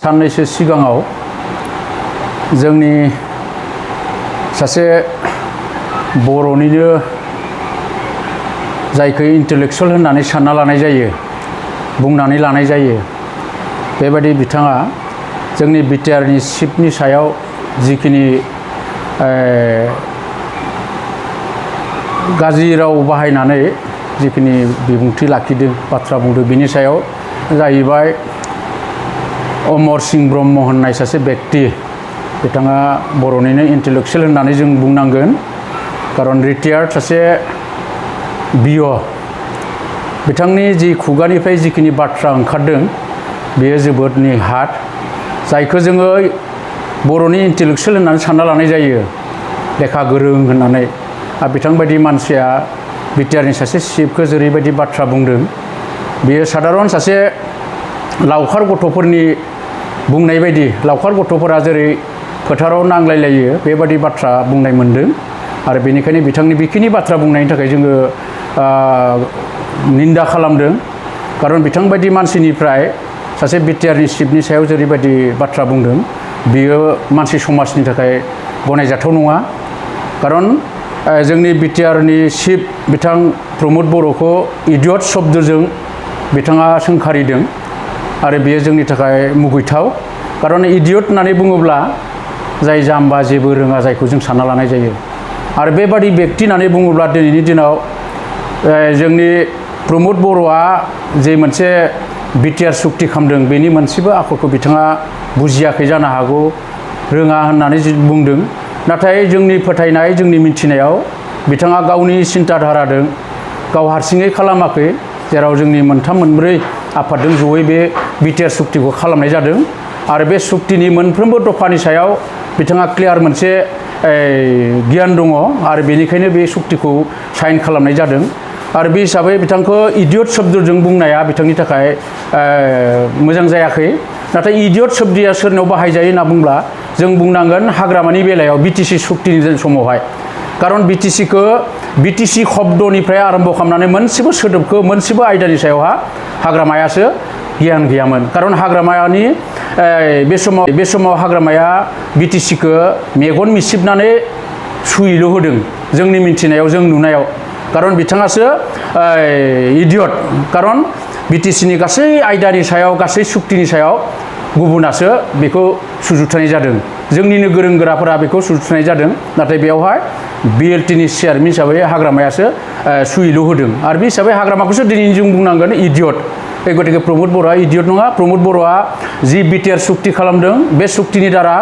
साननैसो सिगाङाव जोंनि सासे बर'निनो जायखौ इन्टेलेक्चुवेल होननानै सानना लानाय जायो बुंनानै लानाय जायो बेबायदि बिथाङा जोंनि बिटिआरनि चिफनि सायाव जिखिनि गाज्रि राव बाहायनानै जिखिनि बिबुंथि लाखिदों बाथ्रा बुंदों बिनि सायाव जाहैबाय अमरस ब्रह्म होननाय सासे व्यक्ति बिथाङा बर'निनो इन्टेलेक्चुवेल होननानै जों बुंनांगोन खारन रिटायार्ड सासे BEEO बिथांनि जि खुगानिफ्राय जिखिनि बाथ्रा ओंखारदों बेयो जोबोद नेहाथ जायखौ जोङो बर'नि इन्टेलेक्चुवेल होननानै सानना लानाय जायो लेखा गोरों होननानै आरो बिथांबायदि मानसिया बिटिआरनि सासे चिफखौ जेरैबायदि बाथ्रा बुंदों बेयो साधारन सासे लावखार गथ'फोरनि बुंनाय बायदि लावखार गथ'फोरा जेरै फोथाराव नांलायलायो बेबायदि बाथ्रा बुंनाय मोनदों आरो बेनिखायनो बिथांनि बेखिनि बाथ्रा बुंनायनि थाखाय जोङो निन्दा खालामदों खारन बिथांबायदि मानसिनिफ्राय सासे बिटिआरनि चिफनि सायाव जेरैबायदि बाथ्रा बुंदों बियो मानसि समाजनि थाखाय गनायजाथाव नङा खारन जोंनि बिटिआरनि चिफ बिथां प्रमद बर'खौ इडियट शब्दजों बिथाङा सोंखारिदों आरो बेयो जोंनि थाखाय मुगैथाव खारन इडियट होननानै बुङोब्ला जाय जाम्बा जेबो रोङा जायखौ जों सानना लानाय जायो आरो बेबादि व्यक्ति होननानै बुङोब्ला दिनैनि दिनाव जोंनि प्रमद बर'आ जे मोनसे बिटिआर सुक्ति खालामदों बेनि मोनसेबो आखलखौ बिथाङा बुजियाखै जानो हागौ रोङा होननानै बुंदों नाथाय जोंनि फोथायनाय जोंनि मिथिनायाव बिथाङा गावनि सिन्ताधाराजों गाव हारसिङै खालामाखै जेराव जोंनि मोनथाम मोनब्रै आफादजों जयै बे बिटिआर सुक्तिखौ खालामनाय जादों आरो बे सुक्तिनि मोनफ्रोमबो दफानि सायाव बिथाङा क्लियार मोनसे गियान दङ आरो बेनिखायनो बे सुक्तिखौ साइन खालामनाय जादों आरो बे हिसाबै बिथांखौ इडियट शब्दजों बुंनाया बिथांनि थाखाय मोजां जायाखै नाथाय इडियट शब्दया सोरनाव बाहायजायो होनना बुंब्ला जों बुंनांगोन हाग्रामानि बेलायाव बिटिसि सुक्तिनि समावहाय खारन बिटिसि शब्दनिफ्राय आरम्भ खालामनानै मोनसेबो सोदोबखौ मोनसेबो आयदानि सायावहा हाग्रामायासो गियान गैयामोन खारन हाग्रामानि बे समाव हाग्रामाया बिटिसिखौ मेगन मिसिबनानै सुयैल' होदों जोंनि मिन्थिनायाव जों नुनायाव खारन बिथाङासो इडियट खारन बिटिसिनि गासै आयदानि सायाव गासै सुक्तिनि सायाव गुबुनासो बेखौ सुजुथायनाय जादों जोंनिनो गोरों गोराफोरा बेखौ सुजुथायनाय जादों नाथाय बेयावहाय BLTनि चेयारमेन हिसाबै हाग्रामायासो सुयैल' होदों आरो बे हिसाबै हाग्रामाखौसो दिनै जों बुंनांगोन इडियट गतिके प्रमद बर'आ इडियट नङा प्रमद बर'आ जि बिटिआर सुक्ति खालामदों बे सुक्तिनि दारा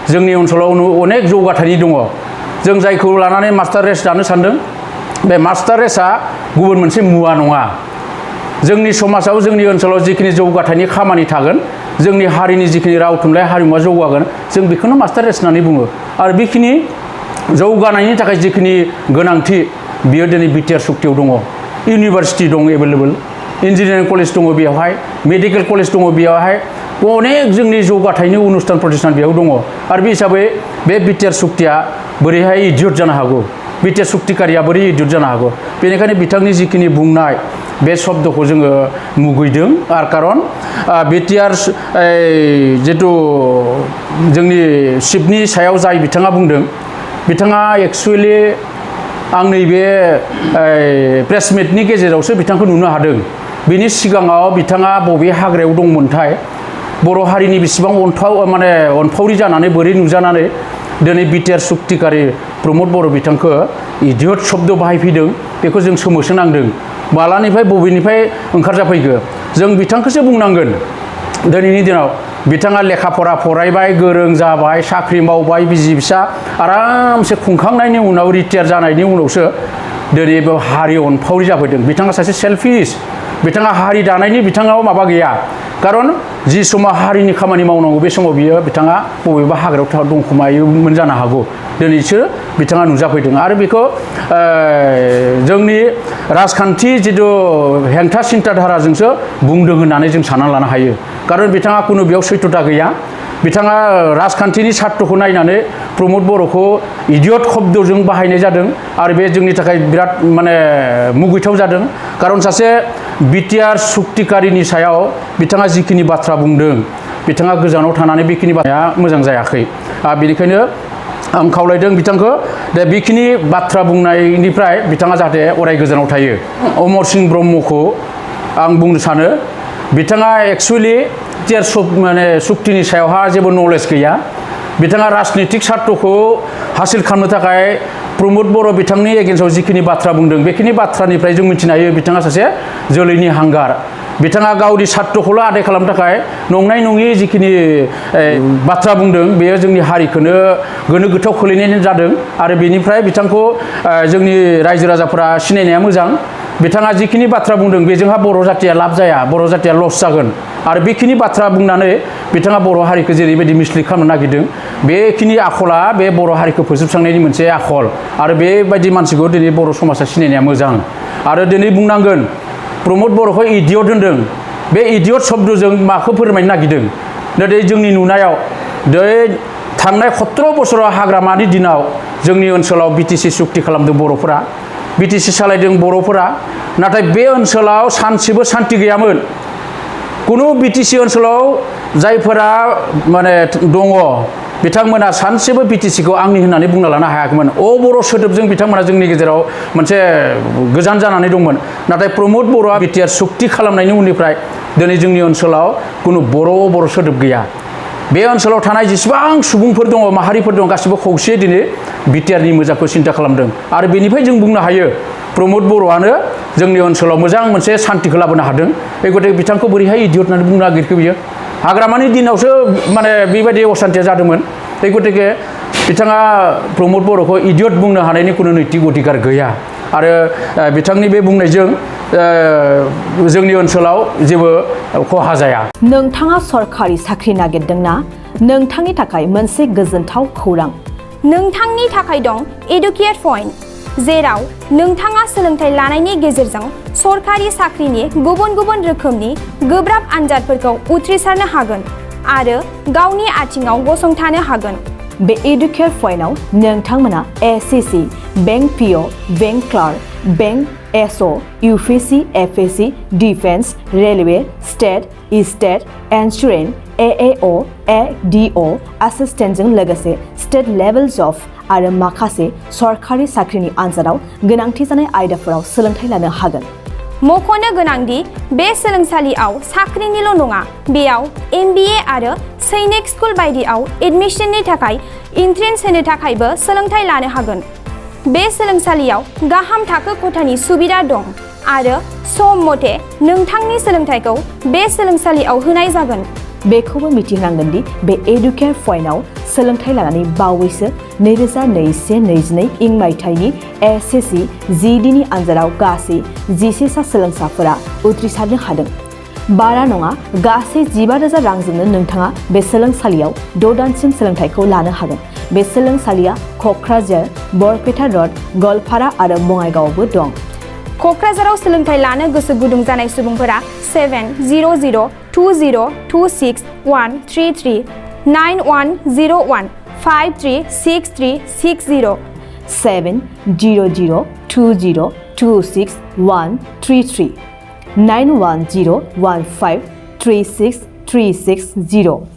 जोंनि ओनसोलाव अनेक जौगाथायनि दङ जों जायखौ लानानै मास्टार रेस दानो सानदों बे मास्टार रेसआ गुबुन मोनसे मुवा नङा जोंनि समाजाव जोंनि ओनसोलाव जिखिनि जौगाथायनि खामानि थागोन जोंनि हारिनि जिखिनि राव थुनलाइ हारिमुवा जौगागोन जों बेखौनो मास्टार रेस होननानै बुङो आरो बेखिनि जौगानायनि थाखाय जिखिनि गोनांथि बियो दिनै बिटिआर सुक्तियाव दङ इउनिभारसिटि दं एभेलेबल इन्जिनियारिं कलेज दङ बेयावहाय मेडिकेल कलेज दङ बेयावहाय अनेक जोंनि जौगाथायनि अनुष्ठान प्रतिष्ठान बेयाव दङ आरो बे हिसाबै बे बिटिआर सुक्तिया बोरैहाय इडियट जानो हागौ बिटिआर सुक्तिकारिया बोरै इडियट जानो हागौ बेनिखायनो बिथांनि जिखिनि बुंनाय बे शब्दखौ जोङो मुगैदों आरो खारन बिटिआर जितु जोंनि चिफनि सायाव जाय बिथाङा बुंदों बिथाङा एक्सुवेलि आं नैबे प्रेस मिटनि गेजेरावसो बिथांखौ नुनो हादों बिनि सिगाङाव बिथाङा बबे हाग्रायाव दंमोनथाय बर' हारिनि बेसेबां अनफावरि जानानै बोरै नुजानानै दिनै बिटिआर सुक्तिकारि प्रमद बर' बिथांखौ इडियट शब्द बाहायफैदों बेखौ जों सोमोनांदों मालानिफ्राय बबेनिफ्राय ओंखारजाफैखो जों बिथांखौसो बुंनांगोन दिनैनि दिनाव बिथाङा लेखा फरा फरायबाय गोरों जाबाय साख्रि मावबाय बिसि फिसा आरामसे खुंखांनायनि उनाव रिटायार जानायनि उनावसो दिनै बे हारि अनफावरि जाफैदों बिथाङा सासे सेल्फिश बिथाङा हारि दानायनि बिथाङाव माबा गैया खारन जि समाव हारिनि खामानि मावनांगौ बे समाव बिथाङा बबेबा हाग्रायाव दंखोमायोमोन जानो हागौ दिनैसो बिथाङा नुजाफैदों आरो बेखौ जोंनि राजखान्थि जितु हेंथा सिन्ताधाराजोंसो बुंदों होननानै जों सानना लानो हायो खारन बिथाङा खुनु बेयाव सैथ'था गैया बिथाङा राजखान्थिनि सार्थखौ नायनानै प्रमद बर'खौ इडियट शब्दजों बाहायनाय जादों आरो बे जोंनि थाखाय बिराद मुगैथाव जादों खारन सासे बिटिआर सुक्तिकारिनि सायाव बिथाङा जिखिनि बाथ्रा बुंदों बिथाङा गोजानाव थानानै बेखिनि बाथ्राया मोजां जायाखै बेनिखायनो आं खावलायदों बिथांखौ दा बेखिनि बाथ्रा बुंनायनिफ्राय बिथाङा जाहाथे अराय गोजानाव थायो अमर सिंह ब्रह्मखौ आं बुंनो सानो बिथाङा एक्सुवेलि माने सुक्तिनि सायावहा जेबो नलेज गैया बिथाङा राजनितिक सार्थखौ हासिल खालामनो थाखाय प्रमद बर' बिथांनि एगेन्स्टआव जिखिनि बाथ्रा बुंदों बेखिनि बाथ्रानिफ्राय जों मिथिनो हायो बिथाङा सासे जोलैनि हांगार बिथाङा गावनि सार्थखौल' आदाय खालामनो थाखाय नंनाय नङि जिखिनि बाथ्रा बुंदों बेयो जोंनि हारिखौनो गोनो गोथाव खोलैनाय जादों आरो बेनिफ्राय बिथांखौ जोंनि रायजो राजाफोरा सिनायनाया मोजां बिथाङा जिखिनि बाथ्रा बुंदों बेजोंहा बर' जातिया लाब जाया बर' जातिया लस जागोन आरो बेखिनि बाथ्रा बुंनानै बिथाङा बर' हारिखौ जेरैबायदि मिसलिड खालामनो नागिरदों बेखिनि आखला बे बर' हारिखौ फोजोबस्रांनायनि मोनसे आखल आरो बेबायदि मानसिखौ दिनै बर' समाजा सिनायनाया मोजां आरो दिनै बुंनांगोन प्रमद बर'खौ इडियट होनदों बे इडियट शब्दजों माखौ फोरमायनो नागिरदों दिनै जोंनि नुनायाव थांनाय 17 बोसोराव हाग्रामानि दिनाव जोंनि ओनसोलाव बिटिसि सुक्ति खालामदों बर'फोरा बिटिसि सालायदों बर'फोरा नाथाय बे ओनसोलाव सानसेबो सान्ति गैयामोन कुनु बिटिसि ओनसोलाव जायफोरा माने दङ बिथांमोना सानसेबो बिटिसिखौ आंनि होननानै बुंना लानो हायाखैमोन बर' सोदोबजों बिथांमोना जोंनि गेजेराव मोनसे गोजान जानानै दंमोन नाथाय प्रमद बर'आ बिटिआर सुक्ति खालामनायनि उननिफ्राय दिनै जोंनि ओनसोलाव कुनु बर' सोदोब गैया बे ओनसोलाव थानाय जेसेबां सुबुंफोर दङ माहारिफोर दं गासिबो खौसेयै दिनै बिटिआरनि मोजांखौ सिन्था खालामदों आरो बेनिफ्राय जों बुंनो हायो प्रमद बर'आनो जोंनि ओनसोलाव मोजां मोनसे सान्तिखौ लाबोनो हादों बे गथे बिथांखौ बोरैहाय इडियट होननानै बुंनो नागिरखो बियो हाग्रामानि दिनावसो माने बेबायदि असान्तिया जादोंमोन बे गथिखे बिथाङा प्रमद बर'खौ इडियट बुंनो हानायनि कुनु नैतिक अधिकार गैया आरो बिथांनि बे बुंनायजों जोंनि ओनसोलाव जेबो खहा जाया नोंथाङा सरकारि साख्रि नागिरदोंना नोंथांनि थाखाय मोनसे गोजोनथाव खौरां नोंथांनि थाखाय दं एडुकेट पइन्ट जेराव नोंथाङा सोलोंथाइ लानायनि गेजेरजों सरकारि साख्रिनि गुबुन गुबुन रोखोमनि गोब्राब आनजादफोरखौ उथ्रिसारनो हागोन आरो गावनि आथिङाव गसंथानो हागोन बे एडुकेट पइन्टआव नोंथांमोना SSC bank PO bank clerk bank SO UPSC FSC defence railway state insurance AAO ADO एसिस्टेन्टजों लोगोसे स्टेट लेभेल जब आरो माखासे सरकारि साख्रिनि आनजादाव गोनांथि जानाय आयदाफोराव सोलोंथाइ लानो हागोन मख'नो गोनांदि बे सोलोंसालियाव साख्रिनिल' नङा बेयाव MBA आरो सैनिक स्कुल बायदियाव एडमिशननि थाखाय एन्ट्रेन्स होनो थाखायबो सोलोंथाइ लानो हागोन बे सोलोंसालियाव गाहाम थाखो खथानि सुबिदा दं आरो सम मथे नोंथांनि सोलोंथाइखौ बे सोलोंसालियाव होनाय जागोन बेखौबो मिथिनांगोन दि बे एडुकेट पइन्टआव सोलोंथाइ लानानै बावैसो 2021-22 इं मायथाइनि एसएससी जीडीनि आनजादाव गासै 11 सा सोलोंसाफोरा उथ्रिसारनो हादों बारा नङा गासै 15,000 रांजोंनो नोंथाङा बे सोलोंसालियाव 6 दानसिम सोलोंथाइखौ लानो हागोन बे सोलोंसालिया क'क्राझार बरपेटा रड गलपारा आरो बङाइगावआवबो दं क'क्राझाराव सोलोंथाइ लानो गोसो गुदुं जानाय सुबुंफोरा 70020261133 9101536360 70020261133 9101536360